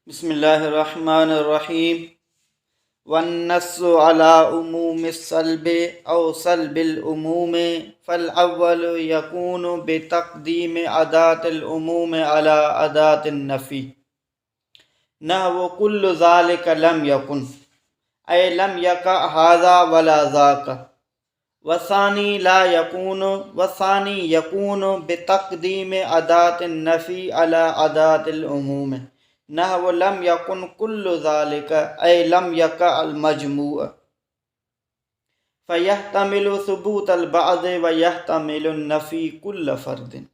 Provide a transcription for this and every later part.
بسم الله الرحمن الرحيم والنص على عموم السلب أو سلب العموم فالأول يكون بتقديم أداة العموم على أداة النفي نحو كل ذلك لم يكن أي لم يقع هذا ولا ذاك والثاني لا يكون والثاني يكون بتقديم أداة النفي على أداة العموم نحو لم يكن كل ذلك أي لم يقع المجموع فيحتمل ثبوت البعض ويحتمل النفي كل فرد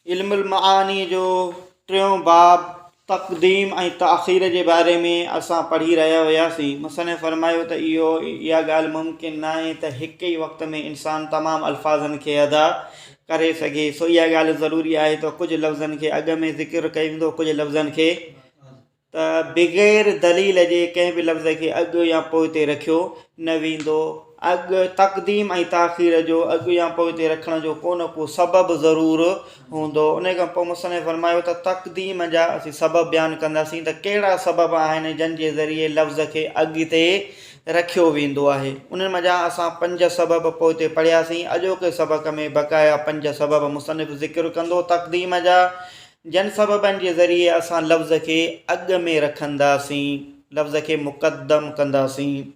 علم المعاني جو ٽيون باب تقديم ۽ تاخير جي باري ۾ اسان پڙهي رهيا هياسين. مصنف فرمايو ته اهو اها ڳالهه ممڪن ناهي ته هڪ ئي وقت ۾ انسان تمام الفاظن کي ادا ڪري سگهي سو اها ڳالهه ضروري آهي ته ڪجهه لفظن کي اڳ ۾ ذڪر ڪيو ويندو ڪجهه لفظن کي ته بغير دليل جي ڪنهن به لفظ کي اڳ يا پوئتي رکيو نه ويندو. اڳ تقديم ۽ تاخير جو اڳ يا پوئتي رکڻ جو ڪو نه ڪو سبب ضرور هوندو. انهيء کان پوء مصنف فرمايو ته تقديم جا اسين سبب بيان ڪنداسين ته ڪهڙا سبب آهن جن جي ذريعي لفظ کي اڳتي رکيو ويندو آهي. انهن منجهان اسان پنج سبب پوئتي پڙهياسين. اڄوڪي سبق ۾ بقايا پنج سبب مصنف ذڪر ڪندو تقديم جا. جن سببن جي ذريعي اسان لفظ کي اڳ ۾ رکنداسين، لفظ کي مقدم ڪنداسين.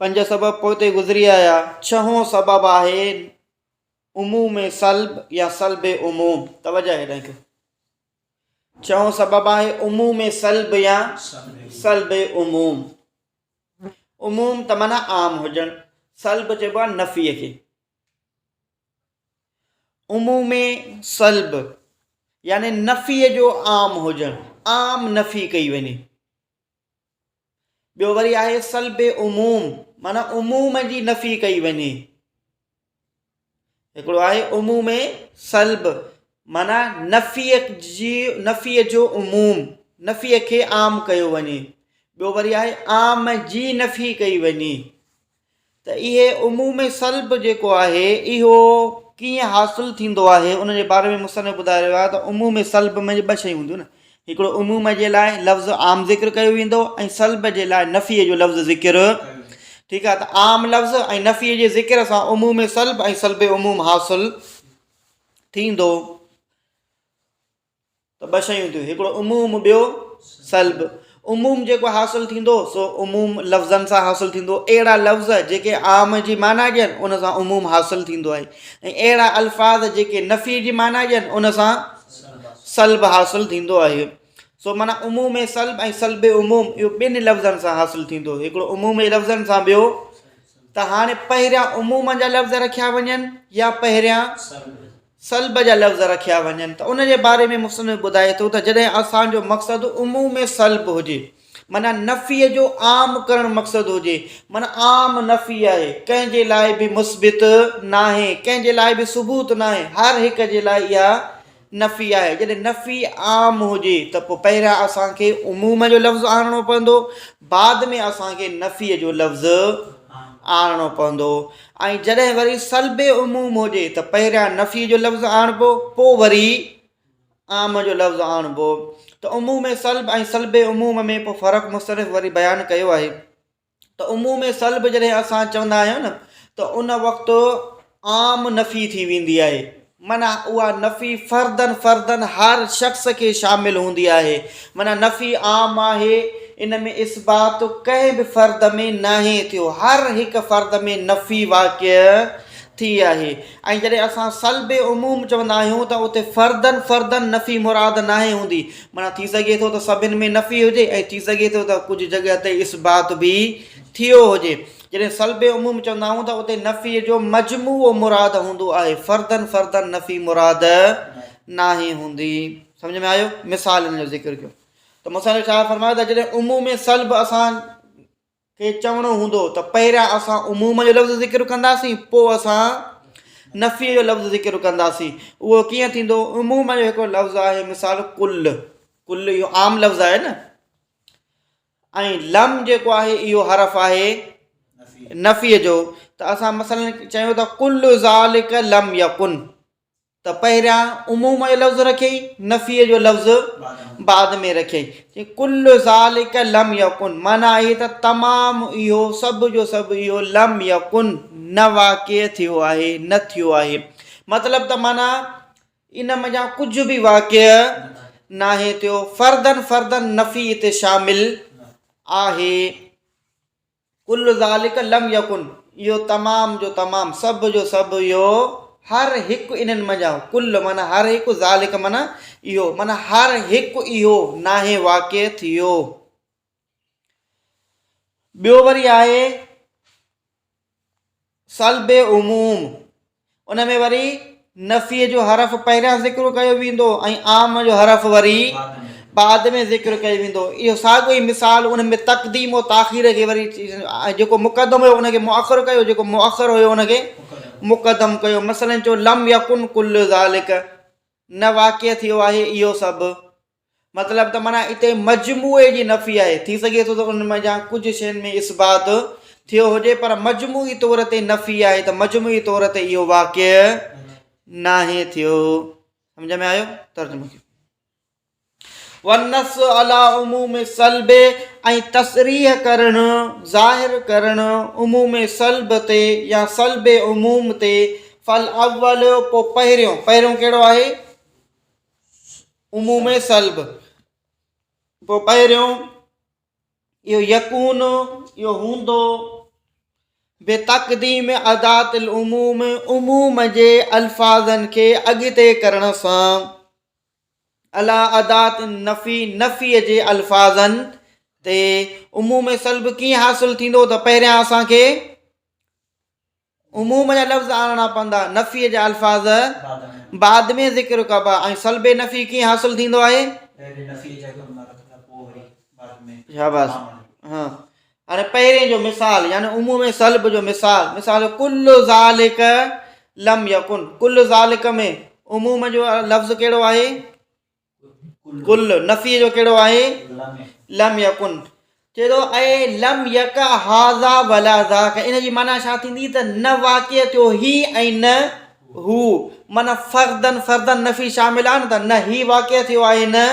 پنج سبب پوئتي گذري آيا. ڇهون سبب آهي عموم سلب يا سلب عموم. توجه هيڏانهن ڪيو. ڇهون سبب آهي عموم سلب يا سلب عموم. عموم ته معنيٰ عام هجڻ، سلب چئبو آهي نفيء کي. عموم سلب يعني نفيء جو عام هجڻ، عام نفي ڪئي وڃي. ٻيو وري آهي سلب عموم معنيٰ عموم جي نفي ڪئي وڃي. هڪڙو آهي عموم سلب معنيٰ نفيء جي نفيء جو عموم، نفيء کي عام ڪيو وڃي. ٻيو وري آهي عام جي نفي ڪئي وڃي. ته اهي عموم سلب جيڪو آهي اهو ڪيئن حاصل ٿيندو آهي ان جي باري ۾ مصنف ٻڌائي رهيو آهي ته عموم سلب ۾ ٻه شيون هونديون نه هڪڙو عموم جي لاء لفظ عام ذڪر ڪيو ويندو ۽ سلب جي لاء نفي جو لفظ ذڪر ٺيڪ آهي ته عام لفظ ۽ نفي جي ذڪر سان عموم سلب ۽ سلب عموم حاصل ٿيندو ته ٻه شيون ٿيون، هڪڙو عموم ٻيو سلب. عموم جيڪو حاصل ٿيندو سو عموم لفظن سان حاصل ٿيندو. اهڙا لفظ جيڪي عام جي معنيٰ ڏين ان سان عموم حاصل ٿيندو آهي ۽ اهڙا الفاظ جيڪي نفي جي معنيٰ ڏين ان سان سلب حاصل ٿيندو آهي. سو معنيٰ عموم سلب ۽ سلب عموم اهو ٻن لفظن سان حاصل ٿيندو، هڪڙو عموم جي لفظن سان ٻيو ته هاڻي پهريان عموم جا لفظ رکيا وڃن يا پهريان سلب جا لفظ رکيا وڃن ته ان جي باري ۾ مصنف ٻڌائي ٿو ته جڏهن اسان جو مقصد عموم سلب هجي معنيٰ نفي جو عام ڪرڻ مقصد هجي معنيٰ عام نفي آهي ڪنهن جي لاء به مثبت ناهي ڪنهن جي لاء به ثبوت ناهي هر هڪ جي لاء اها نفي آهي جڏهن نفي عام هجي ته پوء پهريان اسان کي عموم جو لفظ آڻڻو پوندو بعد ۾ اسان کي نفي جو لفظ آڻڻو پوندو ۽ جڏهن وري سلب عموم هجي ته پهريان نفي جو لفظ آڻبو پوء وري عام جو لفظ آڻبو ته عموم سلب ۽ سلب عموم ۾ پوء فرق مصنف وري بيان ڪيو آهي ته عموم سلب جڏهن اسان چوندا آهيون نه ته ان وقت عام نفي ٿي ويندي آهي معنيٰ اها نفي فردن فردن هر شخص کي شامل هوندي آهي معنيٰ نفي عام آهي ان ۾ اثبات ڪنهن به فرد ۾ ناهي ٿيو هر هڪ فرد ۾ نفي واقع ٿي آهي ۽ جڏهن اسان سلب عموم چوندا آهيون ته اتي فردن فردن نفي مراد ناهي هوندي معنيٰ ٿي سگهي ٿو ته سڀن ۾ نفي هجي ۽ ٿي سگهي ٿو ته ڪجهه جڳهه تي اثبات به ٿيو هجي. جڏهن سلب عموم چوندا آهيون ته اتي نفي جو مجموعو مراد هوندو آهي، فردن فردن نفي مراد ناهي هوندي. سمجهه ۾ آيو؟ مثال ان جو ذڪر ڪيو ته مصنف ڇا فرمايو ته جڏهن عموم سلب اسان کي چوڻو هوندو ته پهريان اسان عموم جو لفظ ذڪر ڪنداسين پوء اسان نفي جو لفظ ذڪر ڪنداسين اهو ڪيئن ٿيندو عموم جو هڪڙو لفظ آهي مثال ڪل ڪل اهو عام لفظ آهي نه ۽ لم جيڪو آهي اهو حرف آهي نفيء جو. ته اسان مثلاً چيون ته ڪل ذالڪ لم يڪن، ته پهريان عموم جو لفظ رکيائين، نفيء جو لفظ بعد ۾ رکيائين. چي ڪل ذالڪ لم يڪن معنيٰ آهي ته تمام اهو سڀ جو سڀ اهو لم يڪن نه واقع ٿيو آهي، نه ٿيو آهي. مطلب ته معنيٰ ان منجهان ڪجهه به واقع ناهي ٿيو. فردن فردن نفي هتي شامل آهي. ڪل ذلڪ لم يڪن اهو تمام جو تمام، سڀ جو سڀ اهو هر هڪ انهن منجهان، ڪل معنيٰ هر هڪ، ذلڪ معنيٰ اهو، معنيٰ هر هڪ اهو ناهي واقع ٿيو. ٻيو وري آهي سلب عموم، ان ۾ وري نفي جو حرف پهريان ذڪر ڪيو ويندو ۽ عام جو حرف وري بعد ۾ ذڪر ڪيو ويندو. اهو ساڳيو ئي مثال ان ۾ تقديم و تاخير کي وري جيڪو مقدم هيو ان کي مؤخر ڪيو، جيڪو مؤخر هيو ان کي مقدم ڪيو. مثلا چيو لم يڪن ڪل ذلڪ، نه واقع ٿيو آهي اهو سڀ. مطلب ته معنيٰ اتي مجموعي جي نفي آهي، ٿي سگهي ٿو ته ان منجهان ڪجهه شين ۾ اثبات ٿيو هجي پر مجموعي طور تي نفي آهي ته مجموعي طور تي اهو واقع ناهي ٿيو. سمجهه ۾ آيو؟ ترجمو ڪيو. والنص على عموم السلب ۽ تصريح ڪرڻ، ظاهر ڪرڻ، عموم سلب تي يا سلب عموم تي، فالاول پوء پهريون، پهريون ڪهڙو آهي؟ عموم سلب، پوء پهريون اهو يڪون اهو هوندو بتقديم ادات العموم عموم جي الفاظن کي اڳتي ڪرڻ سان علي ادات النفي نفي جي الفاظن تي. عموم سلب ڪيئن حاصل ٿيندو ته پهريان اسان کي عموم جا لفظ آڻڻا پوندا، نفي جا الفاظ بعد ۾ ذڪر ڪبا ۽ سلب نفي ڪيئن حاصل ٿيندو آهي؟ شاباس ها هاڻي پهرين جو مثال يعني عموم سلب جو مثال، مثال ڪل ذالڪ لم يڪن، ڪل ذالڪ ۾ عموم جو لفظ ڪهڙو آهي؟ ڪل، نفي جو ڪهڙو آهي؟ لم يڪن. چئي ٿو اي لم يڪ هذا ولا ذاڪ، ان جي معنيٰ ڇا ٿيندي ته نه واقع ٿيو هي ۽ نه هو، معنيٰ فردن فردن نفي شامل آهي نه ته نه هي واقع ٿيو آهي نه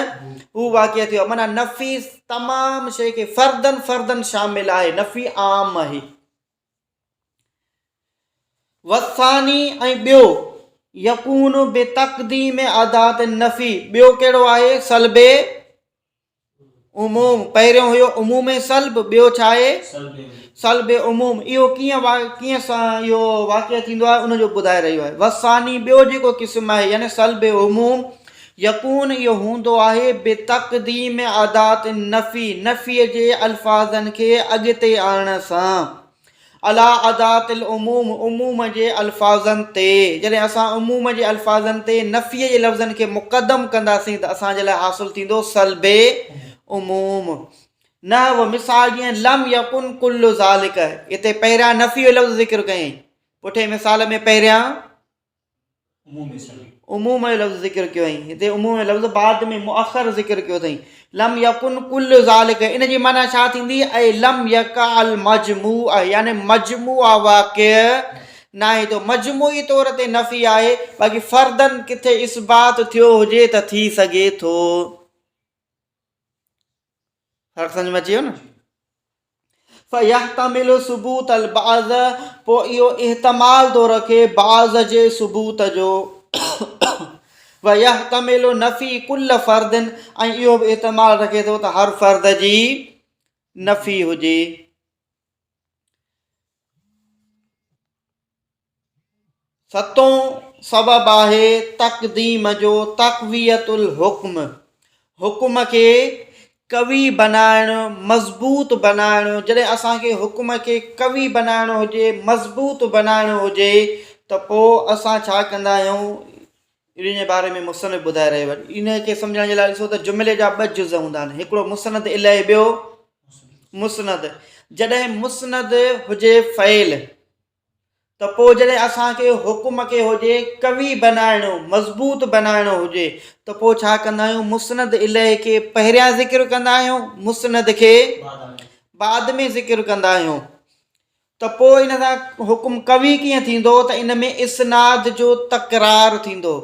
هو واقع ٿيو آهي، معنيٰ نفي تمام شيء کي فردن فردن شامل آهي، نفي عام آهي. والثاني ۽ ٻيو، يڪون بتقديم ادات النفي، ٻيو ڪهڙو آهي؟ سلب عموم، پهريون هيو عموم سلب، ٻيو ڇا آهي؟ سلب عموم. اهو ڪيئن ڪيئن اهو واقع ٿيندو آهي ان جو ٻڌائي رهيو آهي. والثاني ٻيو جيڪو قسم آهي يعني سلب عموم، يڪون اهو هوندو آهي بتقديم ادات النفي، نفي جي الفاظن کي اڳتي آڻڻ سان، عليٰ ادات العموم، عموم جي الفاظن تي، جڏهن اسان عموم جي الفاظن تي نفي جي لفظن کي مقدم ڪنداسين ته اسان جي لاء حاصل ٿيندو سلب عموم. نحو، مثال جيئن لم يڪن ڪل ذلڪ، هتي پهريان نفي جو لفظ ذڪر ڪيائين، پٺئين مثال ۾ پهريان عموم جو لفظ ذڪر ڪيو اٿائين، هتي عموم جو لفظ بعد ۾ مؤخر ذڪر ڪيو اٿائين. لم يڪن ڪل ذلڪ ان جي معنيٰ ڇا ٿيندي؟ اي لم يقع المجموع يعني مجموع واقع ناهي ٿيو، مجموعي طور تي نفي آهي، باقي فردن ڪٿي اثبات ٿيو هجي ته ٿي سگهي ٿو. فرق سمجھ ۾ اچي ويو نه؟ فيحتمل ثبوت البعض پوء اهو احتمال ٿو رکي بعض جي ثبوت جو، ويحتمل نفي ڪل فرد ۽ اهو به احتمال رکي ٿو ته هر فرد جي نفي هجي. ستون سبب آهي تقديم جو تقويت الحڪم، حڪم کي قوي بنائڻ، مضبوط بنائڻ. جڏهن اسان کي حڪم کي قوي بنائڻو هجي، مضبوط بنائڻو هجي ته پوء اسان ڇا ڪندا آهيون، ان جي باري ۾ مصنف ٻڌائي رهيو آهي. ان کي سمجهڻ جي لاء ڏسو ته جملي جا ٻه جز هوندا آهن، هڪڙو مسند اليه ٻيو مسند. جڏهن مسند هجي فعل ته پوء جڏهن اسان کي حڪم کي هجي قوي بنائڻو، مضبوط بنائڻو هجي ته پوء ڇا ڪندا آهيون، مسند اليه کي پهريان ذڪر ڪندا آهيون، مسند کي بعد ۾ ذڪر ڪندا آهيون. ته پوء ان سان حڪم قوي ڪيئن ٿيندو ته ان ۾ اسناد جو تڪرار ٿيندو.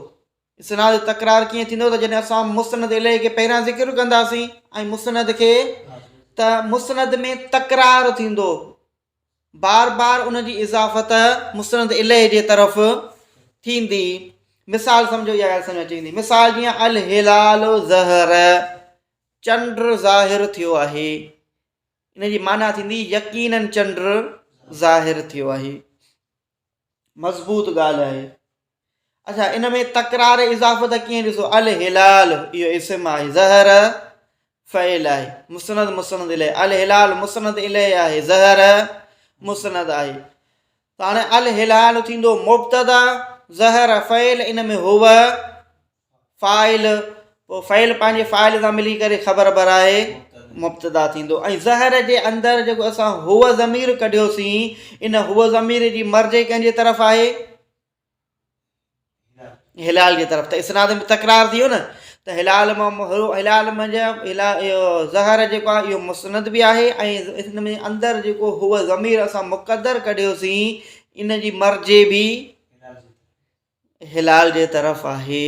اسناد جو تڪرار ڪيئن ٿيندو ته جڏهن اسان مسند اليه کي پهريان ذڪر ڪنداسين ۽ مسند کي ته مسند ۾ تڪرار ٿيندو، بار بار ان جي اضافت مسند اليه جي طرف ٿيندي. مثال سمجهو اها ڳالهه سمجهه اچي ويندي. مثال جيئن الهلال ظهر، چنڊ ظاهر ٿيو آهي. ان جي معنيٰ ٿيندي يقيناً چنڊ ظاهر ٿيو آهي. مضبوط ڳالهه آهي. اڇا ان ۾ تڪرار اضافت ڪيئن ڏسو الهلال اهو اسم آهي ظهر فعل آهي مسند مسند اليه الهلال مسند اليه آهي ظهر مسند آهي ته هاڻي الهلال ٿيندو مبتدا ظهر فعل ان ۾ هو فاعل پوء فعل پنهنجي فاعل سان ملي ڪري خبر برائي مبتدا ٿيندو ۽ ظهر جي اندر جيڪو اسان هو ضمير ڪڍيوسين ان هو ضمير جي مرجع ڪنهن جي طرف آهي هلال جي طرف ته اسناد ۾ تڪرار ٿي ويو نه ته هلال مان هلال منجهه هلال اهو ظهر جيڪو آهي اهو مسند به آهي ۽ ان ۾ اندر جيڪو هو ضمير اسان مقدر ڪڍيوسين ان جي مرجع به هلال جي طرف آهي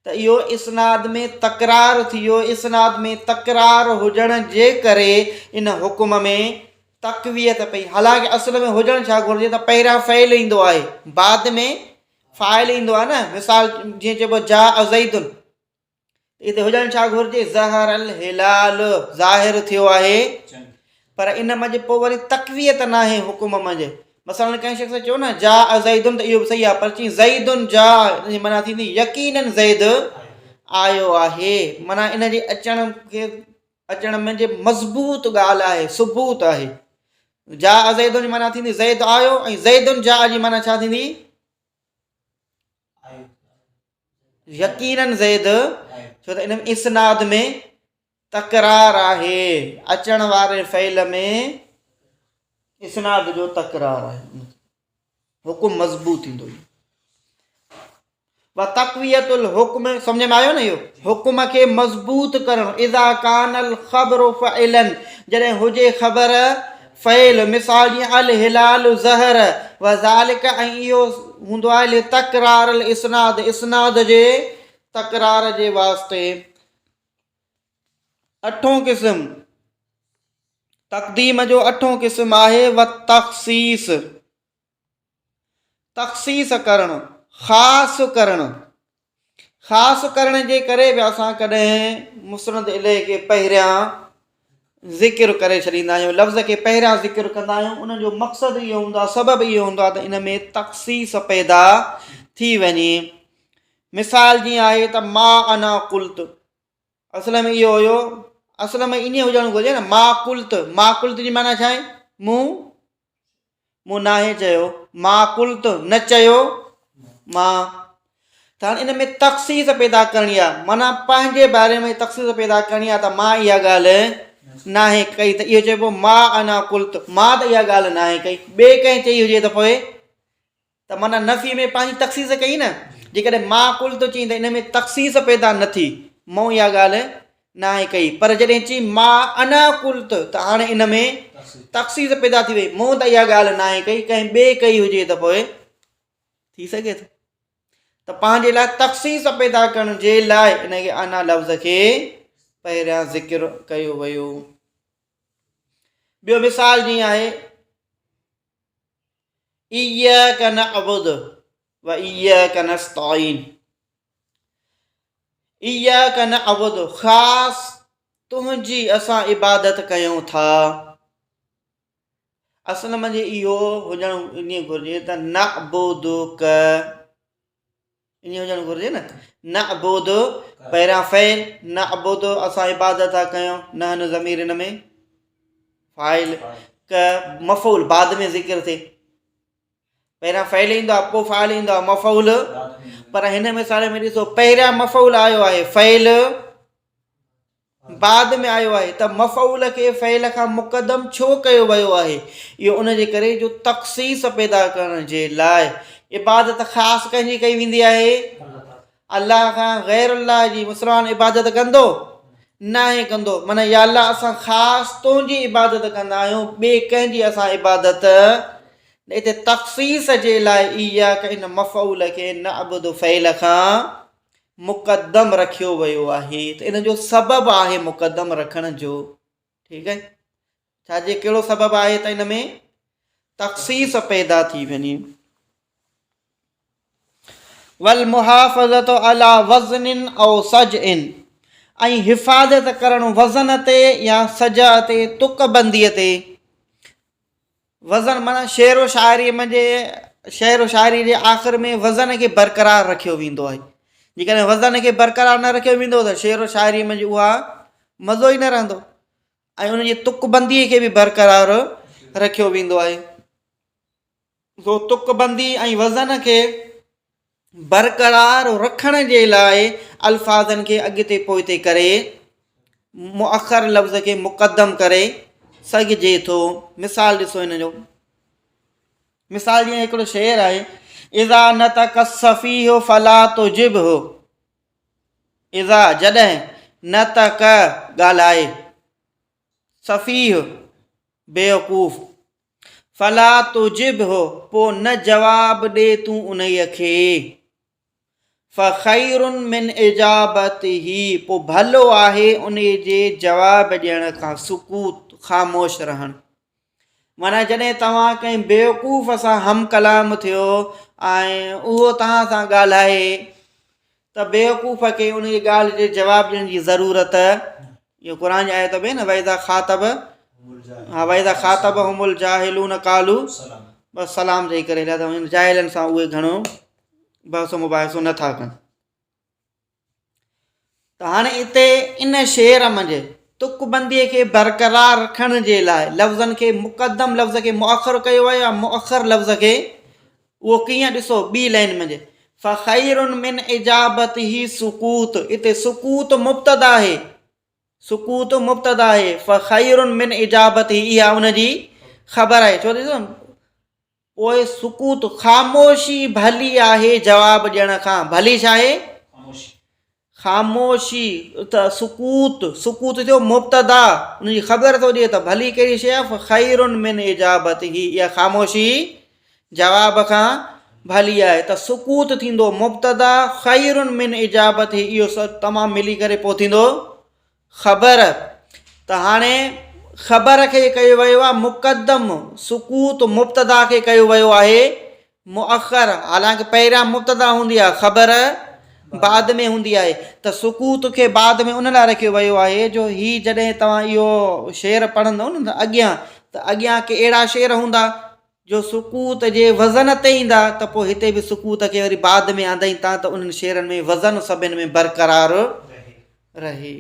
ته اهو اسناد ۾ تڪرار ٿي ويو، اسناد ۾ تڪرار هجڻ جي ڪري ان حڪم ۾ تقويت پئي، حالانڪه اصل ۾ هجڻ ڇا گهرجي ته پهريان فعل ايندو آهي بعد ۾ فاعل ايندو آهي نه، مثال جيئن چئبو جاء زيد، اتي هجڻ ڇا گهرجي ظهر الهلال ظاهر ٿيو آهي پر ان منجهه پوء وري تقويت ناهي حڪم منجهه مثلا ڪنهن شخص چيو نه جاء زيد ته اهو به صحيح آهي پر چي زيد جاء ان جي معنيٰ ٿيندي يقينا زيد آيو آهي معنيٰ ان جي اچڻ کي اچڻ منجهه مضبوط ڳالهه آهي ثبوت آهي جاء زيد جي معنيٰ ٿيندي زيد آيو ۽ زيد جاء جي معنيٰ ڇا ٿيندي يقيناً زيد ڇو ته ان ۾ اسناد ۾ تڪرار آهي اچڻ واري فعل ۾ اسناد جو تڪرار آهي حڪم مضبوط ٿيندو وتقويت الحڪم سمجھ ۾ آيو نه اهو حڪم کي مضبوط ڪرڻ اذا کان الخبر فعلا جڏهن هجي خبر فعل، مثال جيئن الهلال ظهر، وذلک ۽ اهو هوندو آهي لتڪرار الاسناد اسناد جي تڪرار جي واسطي. اٺون قسم، تقديم جو اٺون قسم آهي والتخصيص تخصيص ڪرڻ، خاص ڪرڻ، خاص ڪرڻ جي ڪري به اسان ڪڏهن مسند اليه کي پهريان ذڪر ڪري ڇڏيندا آهيون، لفظ کي پهريان ذڪر ڪندا آهيون، ان جو مقصد اهو هوندو آهي، سبب اهو هوندو آهي ته ان ۾ تخصيص پيدا ٿي وڃي. مثال جيئن آهي ته ما انا قلت، اصل ۾ اهو هيو، اصل ۾ ائين هجڻ گهرجي نه ما قلت، ما قلت جي معنيٰ ڇا آهي؟ مون مون ناهي چيو، ما قلت، نه چيو مان. ته هاڻي ان ۾ تخصيص پيدا ڪرڻي آهي، معنيٰ پنهنجي باري ۾ تخصيص پيدا ڪرڻي آهي ته مان اها ڳالهه ناهي ڪئي ته اهو چئبو ما انا قلت، مان ته اها ڳالهه ناهي ڪئي، ٻئي ڪنهن چئي هجي ته پوء ته معنيٰ نفي ۾ پنهنجي تخصيص ڪئي نه، جيڪڏهن ما قلت چئين ته ان ۾ تخصيص پيدا نه ٿي، مون اها ڳالهه ناهي ڪئي، پر جڏهن چئين ما انا قلت ته هاڻي ان ۾ تخصيص پيدا ٿي وئي، مون ته اها ڳالهه ناهي ڪئي، ڪنهن ٻئي ڪئي هجي ته پوء ٿي سگهي ٿو ته پنهنجي لاء تخصيص پيدا ڪرڻ جي لاء ان کي انا لفظ کي پهريان ذڪر ڪيو ويو. ٻيو مثال جيئن آهي اياڪ نعبد و اياڪ نستعين اياڪ نعبد خاص تنهنجي اسان عبادت ڪيون ٿا اصل منجھ اهو هجڻ ائين گهرجي ته نعبدک ائين هجڻ گهرجي نه نعبد پهريان فعل نعبد اسان عبادت ٿا ڪيون نحن ضمير ان ۾ فاعل ڪ مفعول بعد ۾ ذڪر ٿئي پهريان فعل ايندو آهي پوء فاعل ايندو آهي مفعول پر هن مثال ۾ ڏسو پهريان مفعول آيو آهي فعل بعد ۾ آيو آهي ته مفعول کي فعل کان مقدم ڇو ڪيو ويو آهي؟ اهو ان جي ڪري جو تخصيص پيدا ڪرڻ جي لاء عبادت خاص ڪنهن جي ڪئي ويندي آهي؟ الله کان غير الله جي مسلمان عبادت ڪندو؟ ناهي ڪندو. معنيٰ يا الله اسان خاص تنهنجي عبادت ڪندا آهيون ٻئي ڪنهن جي اسان عبادت نه. اتي تخصيص جي لاء اياڪ ان مفعول کي نعبد فعل کان مقدم رکيو ويو آهي ته ان جو سبب آهي مقدم رکڻ جو. ٺيڪ آهي، ڇا جي ڪهڙو سبب آهي ته ان ۾ تخصيص پيدا ٿي وڃي. والمحافظة على وزن او سجع ۽ حفاظت ڪرڻ وزن تي يا سجع تي، تڪ بندي تي. وزن معنيٰ شعر و شاعري منجهه شعر و شاعري جي آخر ۾ وزن کي برقرار رکيو ويندو آهي. جيڪڏهن وزن کي برقرار نه رکيو ويندو ته شعر و شاعري منجهه اها مزو ئي نه رهندو ۽ ان جي تڪ بندي کي به برقرار رکيو ويندو آهي. سو تڪ بندي ۽ وزن کي برقرار رکڻ جي لاء الفاظن کي اڳتي پوئتي ڪري مؤخر لفظ کي مقدم ڪري سگهجي ٿو. مثال ڏسو ان جو مثال جيئن هڪڙو شعر آهي اذا نطق السفيه فلا تجبه، اذا جڏهن، نطق ڳالهائي، سفيه بيوقوف، فلا تجبه پوء نه جواب ڏي تون انهيء کي، فخير من اجابته پوء ڀلو آهي انهيء جي جواب ڏيڻ کان سڪوت، خاموش رهڻ. معنيٰ جڏهن توهان ڪنهن بيوقوف سان هم ڪلام ٿيو ۽ اهو توهان سان ڳالهائي ته بيوقوف کي انهيء ڳالهه جي جواب ڏيڻ جي ضرورت، اهو قرآن جي آيت به نه وَإِذَا خاطب ها وَإِذَا خاطبهم الجاهلون قالوا بس سلام چئي ڪري هليا ٿا وڃن، جاهلن سان اهي گهڻو بحث و مباحثو نه ٿا ڪن. ته هاڻي اتي ان شعر منجهه تڪبنديء کي برقرار رکڻ جي لاء لفظن کي مقدم لفظ کي مؤخر ڪيو ويو يا مؤخر لفظ کي، اهو ڪيئن ڏسو ٻي لائن منجهه فخير من اجابته سڪوت، اتي سڪوت مبتدا آهي، سڪوت مبتدا آهي، فخير من اجابته اها ان جي خبر آهي، ڇو ڏسو پوء سڪوت خاموشي ڀلي آهي جواب ڏيڻ کان، ڀلي ڇا آهي؟ خاموشي ته سڪوت، سڪوت ٿيو مبتدا، ان جي خبر ٿو ڏئي ته ڀلي ڪهڙي شيء آهي، فخير من اجابته اها خاموشي جواب کان ڀلي آهي ته سڪوت ٿيندو مبتدا، خير من اجابته اهو سڀ تمام ملي ڪري پوء ٿيندو خبر. ته هاڻي خبر کي ڪيو ويو آهي مقدم، سڪوت مبتدا کي ڪيو ويو آهي مؤخر، حالانڪه پهريان مبتدا هوندي آهي خبر بعد ۾ هوندي آهي، ته سڪوت کي بعد ۾ ان لاء رکيو ويو آهي جو هي جڏهن توهان اهو شعر پڙهندؤ نه ته اڳيان ته اڳيان ڪي اهڙا شعر هوندا جو سڪوت جي وزن تي ايندا ته پوء هتي به سڪوت کي وري بعد ۾ آندائين تان ته انهن شعرن ۾ وزن سڀن ۾ برقرار رهي.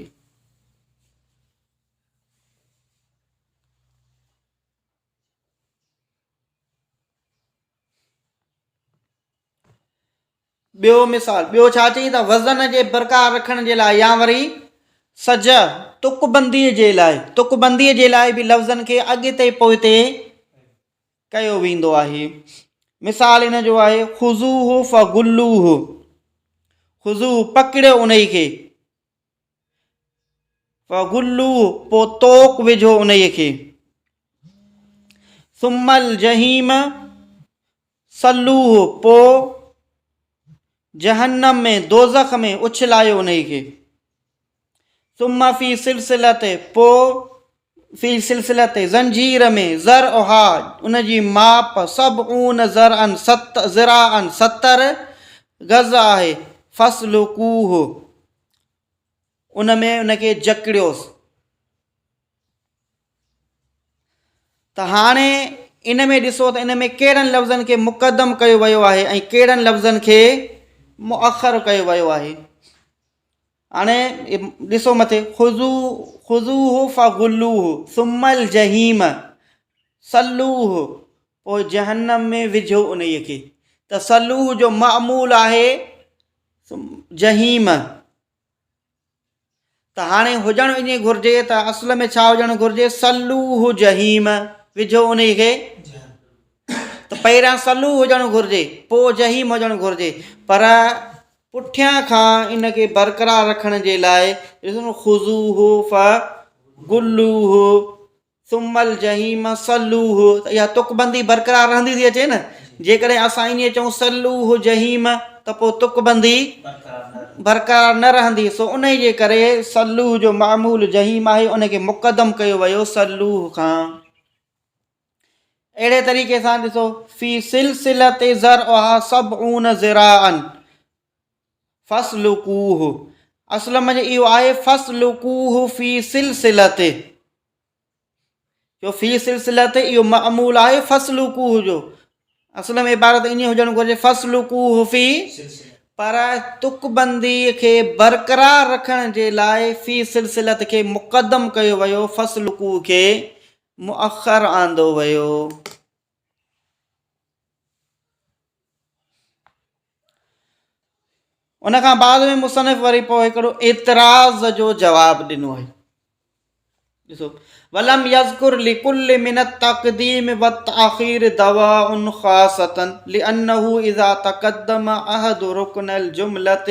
ٻيو مثال، ٻيو ڇا چئي ته وزن جي برقرار رکڻ جي لاء يا وري سجع، تڪبنديء جي لاء، تڪبنديء جي لاء به لفظن کي اڳتي پوئتي ڪيو ويندو آهي. مثال ان جو آهي، خذوه فغلوه، خذوه پڪڙيو انهي کي، فغلوه پوء طوق وجهو انهي کي، ثم الجحيم صلوه پوء جهنم ۾، دوزخ ۾، اڇلايو انهي کي، ثم في سلسلة پوء في سلسلة زنجير ۾، ذرعها ان جي ماپ سبعون ذرعا ست ذراعا 70 گز آهي، فاسلڪوه ان ۾ ان کي جڪڙيوس. ته هاڻي ان ۾ ڏسو ته ان ۾ ڪهڙن لفظن کي مقدم ڪيو ويو آهي ۽ ڪهڙن لفظن کي مؤخر ڪيو ويو آهي. هاڻي ڏسو مٿي خذو خذوه فغلوه ثم الجحيم صلوه پوء جهنم ۾ وجهو انهيء کي. ته صلوه جو معمول آهي جحيم. ته هاڻي هجڻ ائين گهرجي ته اصل ۾ ڇا هجڻ گهرجي صلوه جحيم وجهو انهي کي ته پهريان صلوه هجڻ گهرجي پوء جحيم هجڻ گهرجي پر پٺيان کان ان کي برقرار رکڻ جي لاء ڏسو نه خذوه فغلوه ثم الجحيم صلوه ته اها تڪبندي برقرار رهندي ٿي اچي نه جيڪڏهن اسان ائين چئون صلوه جحيم ته پوء تڪبندي برقرار نه رهندي سو انهي جي ڪري صلوه جو معمول جحيم آهي ان کي مقدم ڪيو ويو صلوه کان. اهڙي طريقي سان ڏسو في سلسلة ذرعها سبعون ذراعا فاسلڪوه اصل ۾ اهو آهي فاسلڪوه في سلسلة جو في سلسلة اهو معمول آهي فاسلڪوه جو اصل ۾ عبارت ائين هجڻ گهرجي فاسلڪوه في پر تڪبندي کي برقرار رکڻ جي لاء في سلسلة کي مقدم ڪيو ويو فاسلڪوه کي مؤخر آندو ويو. ان کان بعد ۾ مصنف وري پوء هڪڙو اعتراض جو جواب ڏنو آهي. ڏسو ولم يذڪر لڪل من التقديم والتاخير دواء خاصة لانه اذا تقدم احد ركن الجملة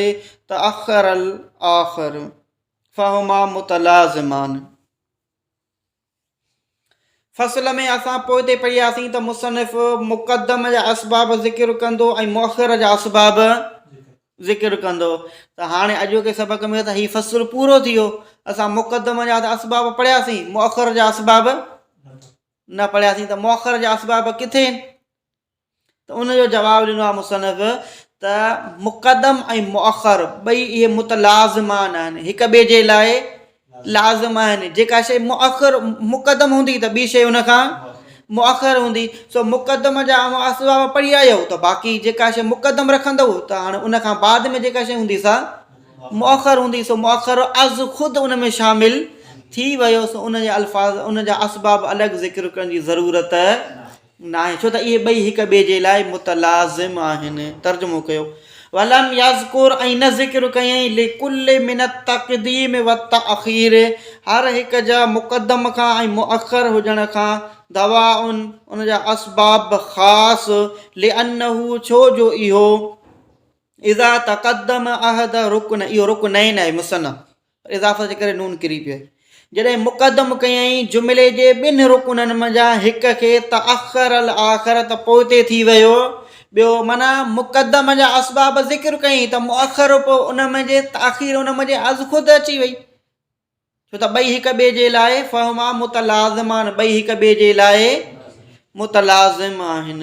تاخر الاخر فهما متلازمان. فصل ۾ اسان پوئتي پڙهياسين ته مصنف مقدم جا اسباب ذڪر ڪندو ۽ مؤخر جا اسباب ذڪر ڪندو ته هاڻي اڄوڪي سبق ۾ ته هي فصل پورو ٿي ويو اسان مقدم جا ته اسباب پڙهياسين مؤخر جا اسباب نه پڙهياسين ته مؤخر جا اسباب ڪٿي آهن ته ان جو جواب ڏنو آهي مصنف ته مقدم ۽ مؤخر ٻئي اهي متلازمان آهن هڪ ٻئي جي لاء لازم آهن جيڪا شيء مؤخر مقدم هوندي ته ٻي شيء ان کان مؤخر هوندي سو مقدم جا اوهان اسباب پڙهي آيو ته باقي جيڪا شيء مقدم رکندو ته هاڻي ان کان بعد ۾ جيڪا شيء هوندي سا مؤخر هوندي سو مؤخر از خود ان ۾ شامل ٿي ويو سو ان جا الفاظ ان جا اسباب الڳ ذڪر ڪرڻ جي ضرورت ناهي ڇو ته اهي ٻئي هڪ ٻئي جي لاء متلازم آهن. ترجمو ڪيو، ولم يذڪر ۽ نه ذڪر ڪيائين لڪل من التقديم والتاخير هر هڪ جا مقدم کان ۽ مؤخر هجڻ کان دواء ان جا اسباب خاص لانه ڇو جو اهو اذا تقدم احد رڪن اهو رڪنين آهي مثنيٰ پر اضافت جي ڪري نون ڪري پيو آهي. جڏهن مقدم ڪيائين جملي جي ٻن رڪنن منجهان هڪ کي تاخر الاخر ته پوئتي ٿي ويو ٻيو معنيٰ مقدم جا اسباب ذڪر ڪيائين ته مؤخر پوء ان منجهه تاخير ان منجهه از خود اچي وئي ڇو ته ٻئي هڪ ٻئي جي لاء فهما متلازمان ٻئي هڪ ٻئي جي لاء متلازم آهن.